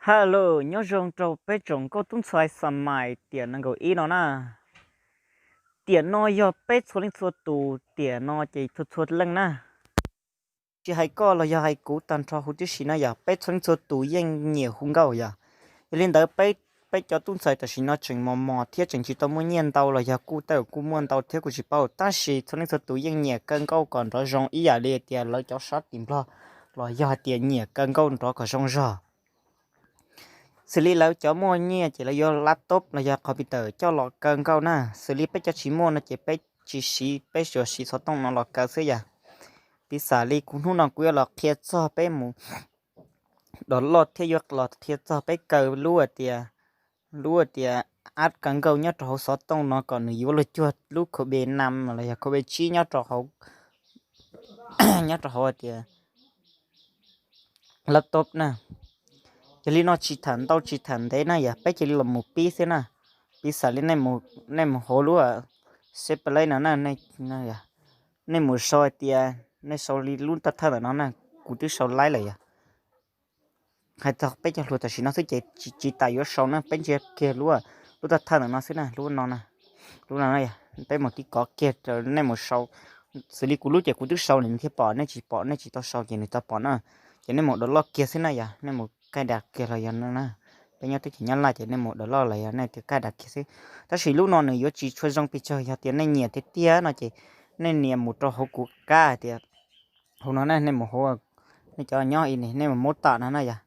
Hello, nyob zoo rau peb tsoom nkauj tub ntxhais xa mais tiam nees nkaum ib no na. Tiam no yog peb txhua leej txhua tus, tiam no ces txhua txhua leej na. Tsis hais koj los yog hais kuv tag nrho huv tib si no yog peb txhua leej txhua tus yeej nyiam hu nkauj yog. Yog li ntawd peb, peb cov tub ntxhais tam sim no tseem mos mos thiab tseem tsis tau muaj nyiaj ntau los yog kuj tej kuj muaj ntau thiab kuj tsis paub, tab sis txhua leej txhua tus yeej nyiam kaw nkauj kom nrov zoo ib yam li tias lawv cov sab tim Nplog los yog hais tias nyiam kaw nkauj nrov kom zoo zog. Xws li lawv cov muaj nyiaj ces lawv yuav laptop los yog computer coj los kaw nkauj na. Xws li peb cov tsis muaj no ces peb tsis siv, peb tsuas siv xov tooj no los kaw xwb yog. Piv xam li kuv hnub no kuv yuav los qhia txog peb mus download thiab yuav los qhia txog peb kaw lub tias, lub tias app kaw nkauj nyob rau hauv xov tooj no kom nws yuav luag cuag lub Cobase năm los yog Cobase tsib nyob rau hauv, nyob rau hauv tias laptop na. Yog li no tsis tham ntau tsis tham ntev na yog peb cia li los mus pib xwb na. Piv xam li nej mus hauv lub Xeeb Play no na, nej mus sau hais tias, nej sau li lub taj thawj ntawm no na, kuv twb sau laib lawm yog. Hais txog peb cov hluas tam sim no xwb ces tsis tas yuav sau na, peb ntsia kiag lub, lub taj thawj ntawm no xwb na, lub no na, lub no na yog peb mus tib kov kiag rau nej mus sau. Xws li kuv lub ces kuv twb sau nws thiaj pom, nej tsis pom, nej tsis tau sau ces nws tsis pom na. Ces nej mus download kiag xwb na yog, nej mus kaij das kiag los yog na. Peb nyob teb chaws Nyab Laj ces nej mus download los yog nej tias kaij das kiag xwb. Tab sis lub no nws yuav tsis tshua zoo pes tsawg, yog tias nej nyiam tiag tiag no ces nej nias mus rau hauv kuv kab hais tias, hauv no na, nej mus hauv, nej cov nyob i, nej mus muab tam no na yog,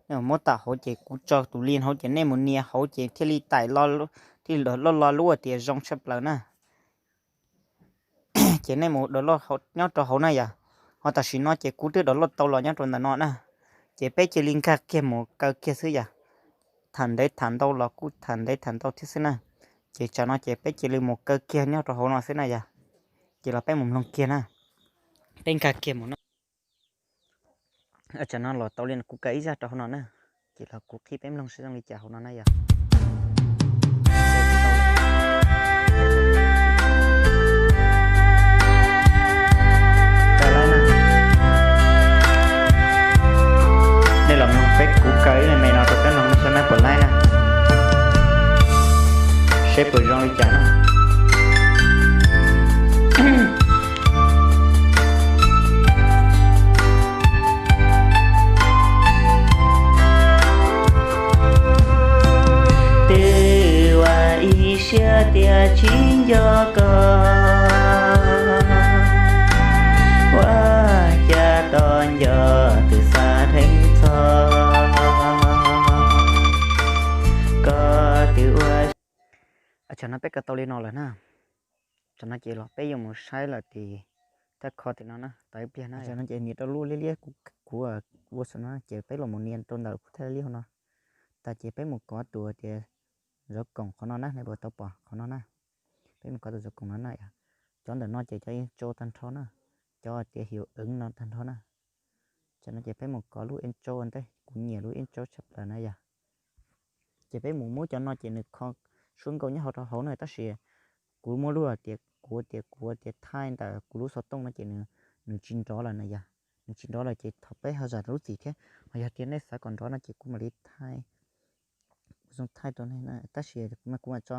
nej mus muab tam hauv ces kuv tso tus link hauv ces nej mus nias hauv ces thiaj li tải, thiaj li download lub tias zoo tshaj plaws na. Ces nej mus download nyob rau hauv na yog. Ho tam sim no ces kuv twb download tau los nyob rau ntawm no na. Ces peb cia li nkag kiag mus kaw kiag xwb yog. Tham ntev tham ntau los kuj tham ntev tham ntau thiab xwb na. Ces tsam no ces peb cia li mus kaw kiag nyob rau hauv no xwb na yog. Ces los peb mus mloog kiag na. Peb nkag kiag mus na. Tsam no los tau li kuv kaw ib zaj rau hauv no na. Ces los kuv qhib peb mloog seb zoo li cas hauv no na yog. Nej los mloog peb kuv kaw ib me me no rau peb mloog seb nej puas laib na. Seb puas zoo li cas na. Twb ua ib siab tias tsis nco koj, ua cas tos nco twb xav dheev txog koj twb ua. Tsam no peb kaw tau li no lawm na. Tsam no ces los peb yuav mus saib lawm tim thaj kho tim no na, tau ib pliag na. Tsam no ces nias rau lub liab liab kuv ua saum no ces peb los mus nias rau ntawm kuv thaj liab hauv no. Tas ces peb mus kov tus tias zov koom qhov no na, nej puas tau pom qhov no na. Peb mus kov tus zov koom no na yog. Cov ntawm no ces cov intro tag nrho na, cov tias heuc ứng no tag nrho na. Tsam no ces peb mus kov lub intro ntej, kuv nyiam lub intro tshaj plaws na yog. Ces peb mus muab cov no ces nws kho suab nkauj nyob hauv rau hauv na, tab sis kuv muab lub tias kuv tias kuv tias thaij ntawm kuv lub xov tooj no ces nws tsis nrov lawm na yog. Nws tsis nrov lawm ces thaum peb ho zam lub txim thiab, ho yog tias nej xav kom nrov no ces kuv mam li thaij, kuv zoo thaij rau nej na, tab sis kuv mam tso,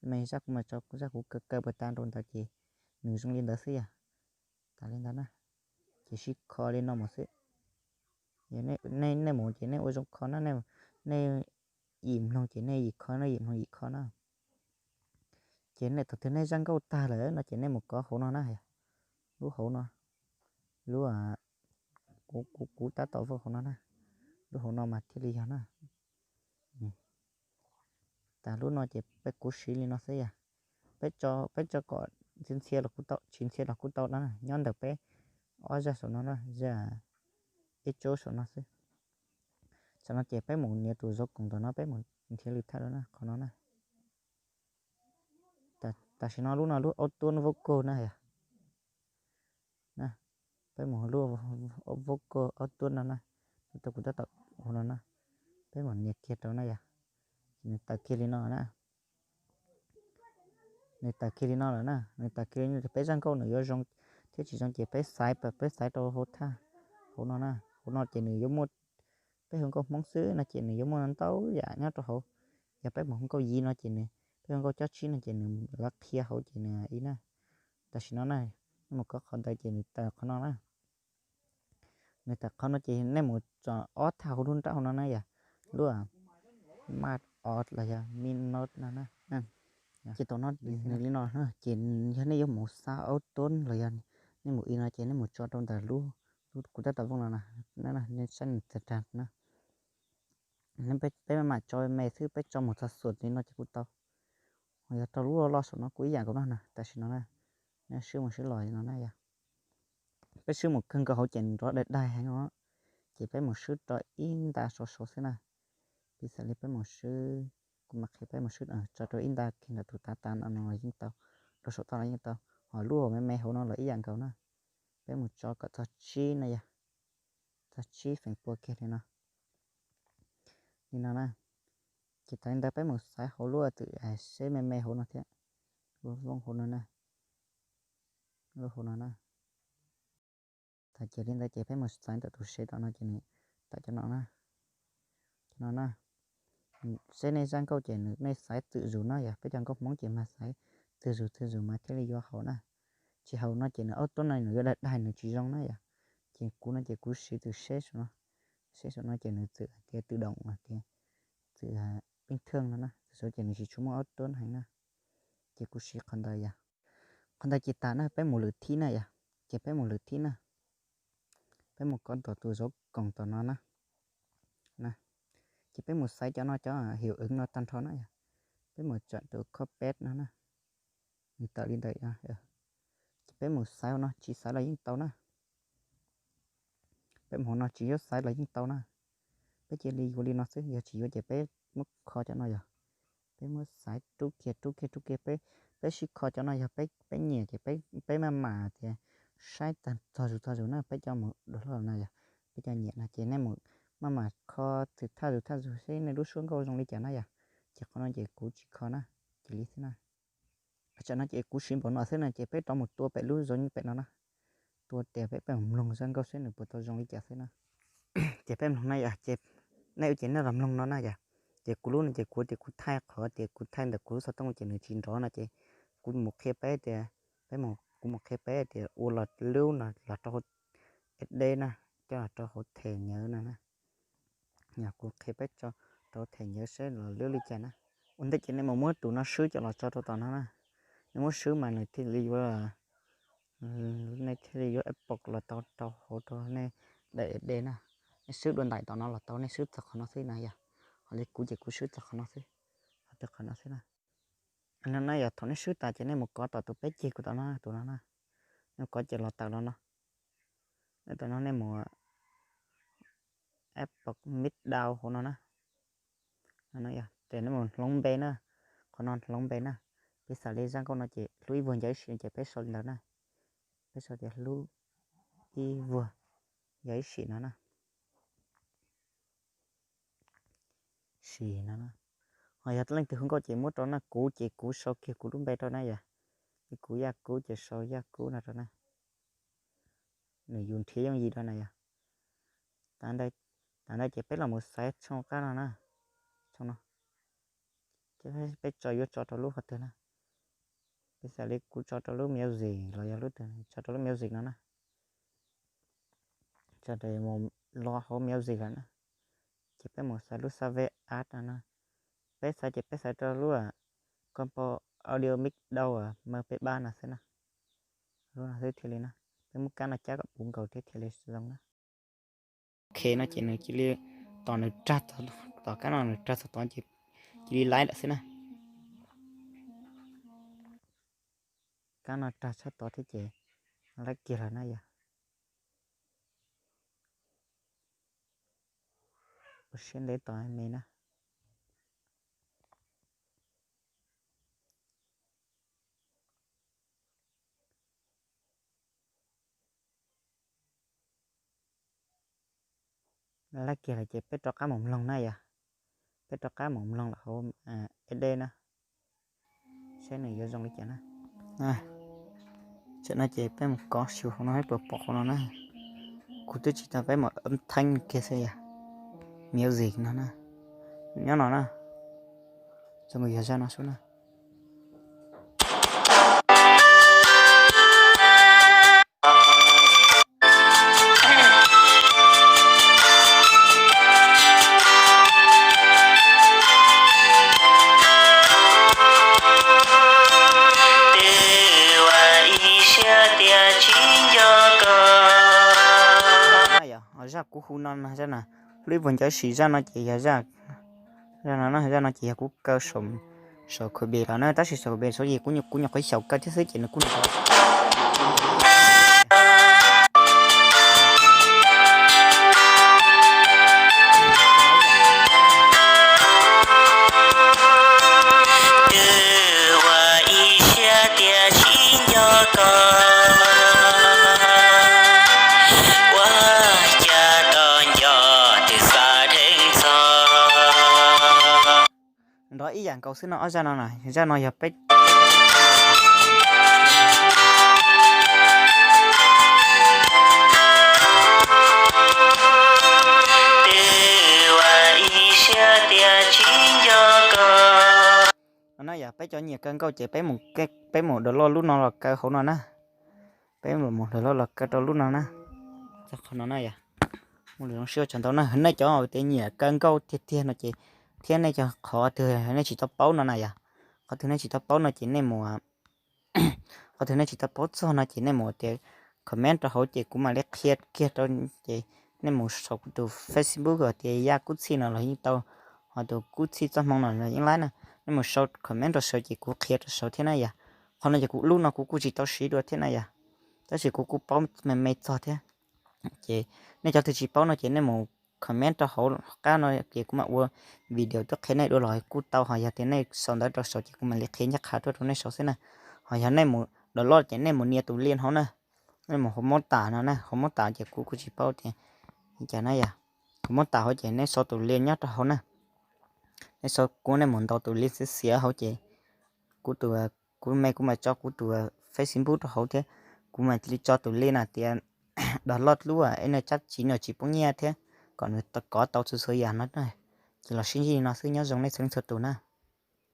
me zaj kuv mam tso zaj kuv kaw kaw puas tas rau ntawd ces nws zoo li ntawd xwb yog. Tas li ntawd na, ces sib kho li no mus xwb. Nej mus ces nej ua zoo kho na, nej yim mloog ces nej yim kho, nej yim mloog yim kho na. Ces nej thaum twg nej zaj nkauj tag lawm no ces nej mus kov hauv no na, lub hauv no, lub, kuv, kuv tab tom vau hauv no na, lub hauv no mas thiaj li yog na. Tas lub no ces peb kuv siv li no xwb yog. Peb tso kom ntxhi ntxhia los kuj tau, tsis ntxhia los kuj tau na, nyob ntawm peb ob zaj saum no na, zaj ib tsob saum no xwb. Saum no ces peb mus nias tus zov koom ntawm no peb mus nrhiav lwm thaj no na, qhov no na. Tam sim no lub no lub auto vocal na yog. Peb mus lub vocal auto no na, rau kuv tab tom ua no na, peb mus nias kiag rau na yog. Nws tawm kiag li no na. Nws tawm kiag li no lawm na, nws tawm kiag li no ces peb zaj nkauj nws yuav zoo thiab tsis zoo ces peb xaiv, peb xaiv rau hauv thaj, hauv no na, hauv no ces nws yuav muaj Peb hu nkauj Hmoob xwb no ces nws yuav muaj ntau yam nyob rau hauv. Yog peb mus hu nkauj Yiv no ces nws, peb hu nkauj Cob Tsib no ces nws lawv qhia hauv ces nws ib na. Tam sim no na, nej mus kov qhov ntawd ces nws tawm qhov no na. Nws tawm qhov no ces nej mus tso ob thaj hauv lub nrab hauv no na yom, lub maj os los yog mi no no. Ces tau no nws li no na, ces yog nej yuav mus xav aub tub los yog nej mus ib no ces nej mus tso rau ntawm lub, lub kuv tab tom vooj no na, nej saib nws tag tag na. Peb maj mam tso me xwb, peb tso mus txog xuam li no ces kuj tau. Yog rau lub loj saum no kuj ib yam nkaus no na, tam sim no na, nej swb mus swb los no na yom. Peb swb mus kawg nkaus hauv ces nrov daig daig heev os, ces peb mus swb rau ib nta saud saud xwb na. Piv xam li peb mus swb, kuv mam qhia peb mus swb tso rau ib nta kiag ntawm tus tav tas no los yeej tau, rau saum toj los yeej tau, ho lub me me hauv no los ib yam nkaus na. Peb mus tso kom txog tsib na yom, txog tsib feem pua kiag li no. Li no na, ces tas li ntawd peb mus xaiv hauv lub twm seb me me hauv no thiab, lub vooj hauv no na, lub hauv no na. Tag ces li ntawd ces peb mus xaiv ntawm tus sev tom no ces nws tawm cov no na, cov no na. Seb nej zaj nkauj ces nws nej xaiv twm zus no yom, peb cov nkauj Hmoob ces mas xaiv twg zus twg zus mas thiaj li yuav haum na. Tsis haum no ces nws aub tub no nws yuav daig daig nws tsis zoo na yom. Ces kuv no ces kuv siv twm seb saum no, seb saum no ces nws twm hais tias twm doom hais tias twm pij thwj no na, twm saud ces nws tsis tshua muaj aub tub heev na. Ces kuv siv qhov ntawd yom. Qhov ntawd ces tas na, peb mus lwm thib na yom. Ces peb mus lwm thib na, peb mus kov ntawm tus zov koom tom no na. Ces peb mus xaiv cov no, cov him ev no tag nrho na yom. Peb mus tsom tus kho peb no na, nws tawm li ntawd. Ces peb mus xaiv hauv no, tsis xaiv los yeej tau na. Peb mus hauv no tsis yuav xaiv los yeej tau na. Peb cia li yuav li no xwb, yog tsis yuav ces peb muab kho cov no yom. Peb muab xaiv rub kiag rub kiag rub kiag, peb, peb sib kho cov no yog peb nyiam ces peb maj mam tias saib tag txog zus txog zus na, peb cov mus dua hlo no yom, peb cov nyiam no ces nej mus maj mam kho twm thaj zus thaj zus seb nej lub suab nkauj zoo li cas na yom. Ces qhov no ces kuv tsis kho na, cia li xwb na. Tam no ces kuv siv npaum no xwb na, ces peb rov mus tua pem lub zov nyob pem no na, tua tias peb peb mloog zaj nkauj seb nws puas tau zoo li cas xwb na. Ces peb mloog na yom, ces nej ua ces nej los mloog no na yom. Ces kuv lub no ces kuv tias kuv thaij qhov tias kuv thaij ntawm kuv lub xov tooj ces nws tsis nrov no ces kuv mus qhia peb tias, peb, kuv mus qhia peb tias ua los lub no los rau hauv S D na, coj los rau hauv thẻ nhớ no na. Yog kuv qhia peb tso rau thẻ nhớ seb los lub li cas na. Ua ntej ces nej mus muab tus no swb coj los tso rau tom no na. Nej muab swb mas nws thiaj li yuav, nej thiaj li yuav export los tau rau hauv rau nej daim S D na. Nej swb dua ntais tom no los tau, nej swb txog qhov no xwb na yom. Ho li kuv ces kuv swb txog qhov no xwb, ho tau qhov no xwb na. No na yog thaum nej swb tas ces nej mus kov tom tus peb ceg kuv tom no, tus no na. Nej kov ces los tawm los no. Tom no nej mus export mix down hauv no na. Ces nej mus hloov npe na, qhov no hloov npe na. Piv xam li zaj nkauj no ces hlub ib vuag nco ib sim no ces peb sau li ntawd na. Peb sau tias hlub ib vuag nco ib sim no na. Sim no na. Ho yog leej twg hu nkauj ces muab rau na, kuv ces kuv sau kiag kuv lub npe rau na yom. Li kuv Yaj Kub ces sau Yaj Kub no rau na. Nws yus nrhiav yooj yim rau na yom. Tas ntawd ces peb los mus xaiv tshooj qab no na, tshooj no. Ces peb tso yuav tso rau lub qhov twg na. Piv xam li kuv tso rau lub music los yog lub twg, tso rau lub music no na. Tso mus lo hauv music lawm na. Ces peb mus xaiv lub save as no na. Peb xaiv ces peb xaiv rau lub compo audio mix down M P ba no xwb na. Lub no xwb thiaj li na. Peb muab kab no cab kom puv nkaus thiab thiaj li zoo na. Ok no ces nws cia li, tom nws rag, tom kab no nws rag txog tod ces cia li laib lawm xwb na. Kab no rag txog tod thiab ces laib kiag lawm na yom. Ua siab ntev tos me na. Laib kiag lawm ces peb rov qab mus mloog na yom. Peb rov qab mus mloog lawm hauv S D na, seb nws yuav zoo li cas na. Tam no ces peb mus kov xyuas hauv no seb puas pom hauv no na. Kuv twb tsis tau, peb mus ua theeb kiag xwb yom. Music no na, nyob no na, zoo nkaus yog zaj no xwb na. Zaj kuv hu no, zaj no, lub ib puag ncov sis zaj no ces yog zaj, zaj no, zaj no ces yog kuv kaw saum, saum khuv bes los na, tab sis saum khuv bes saud ces kuv, kuv nyuam qhuav xyaum kaw thiab xwb ces nws kuj nrov. Ua cas tos nco twb xav dheev txog. Nrov ib yam nkaus xwb no ob zaj no na, zaj no yog peb Twb ua ib siab tias tsis nco koj. No na yog peb cov nyiam kaw nkauj ces peb mus, peb mus download lub no los kaw hauv no na. Peb mus download los kaw rau lub no na. Txog qhov no na yog, mus lwm zoo siab tsaug ntau na. Nej cov tias nyiam kaw nkauj tiag tiag no ces, thiab nej cov qhov twg nej tsis tau paub no na yog, qhov twg nej tsis tau paub no ces nej mus, qhov twg nej tsis tau paub txog no ces nej mus tias comment rau hauv ces kuv mam li qhia kiag rau. Ces nej mus saum kuv tus Facebook hais tias Yaj Kub Txhij no los yeej tau, ho tus Kub Txhij txoj hmoo no los yeej laib na. Nej mus sau comment rau saud ces kuv qhia rau saud thiab na yog. Qhov no ces kuv lub no kuv kuj tsis tau siv dua thiab na yog, tab sis kuv kuj paub me me txog thiab. Ces nej cov twg tsis paub no ces nej mus comment rau hauv qab no ces kuv mam ua video tuaj qhia nej dua los kuj tau, ho yog tias nej sau ntawv rau saud ces kuv mam li qhia ncaj qha tuaj rau nej saud xwb na. Ho yog nej mus download ces nej mus nias tus link hauv na, nej mus hauv mob tas no na, hauv mob tas ces kuv kuj tsis paub tias li cas na yog. Hauv mob tas hauv ces nej sau tus link nyob rau hauv na. Nej sau, kuv, nej mus ntaus tus link xiav xiav hauv ces kuv tus, kuv me kuv mam tso kuv tus Facebook rau hauv thiab. Kuv mam li tso tus link na tias download lub Ene Chat Tsis Nws Tsis Poob Nyiaj thiab, kom nws kov tau txhua txhua yam no. Ces los sib ntsib li no xwb, nyob zoo nej txhua leej txhua tus na.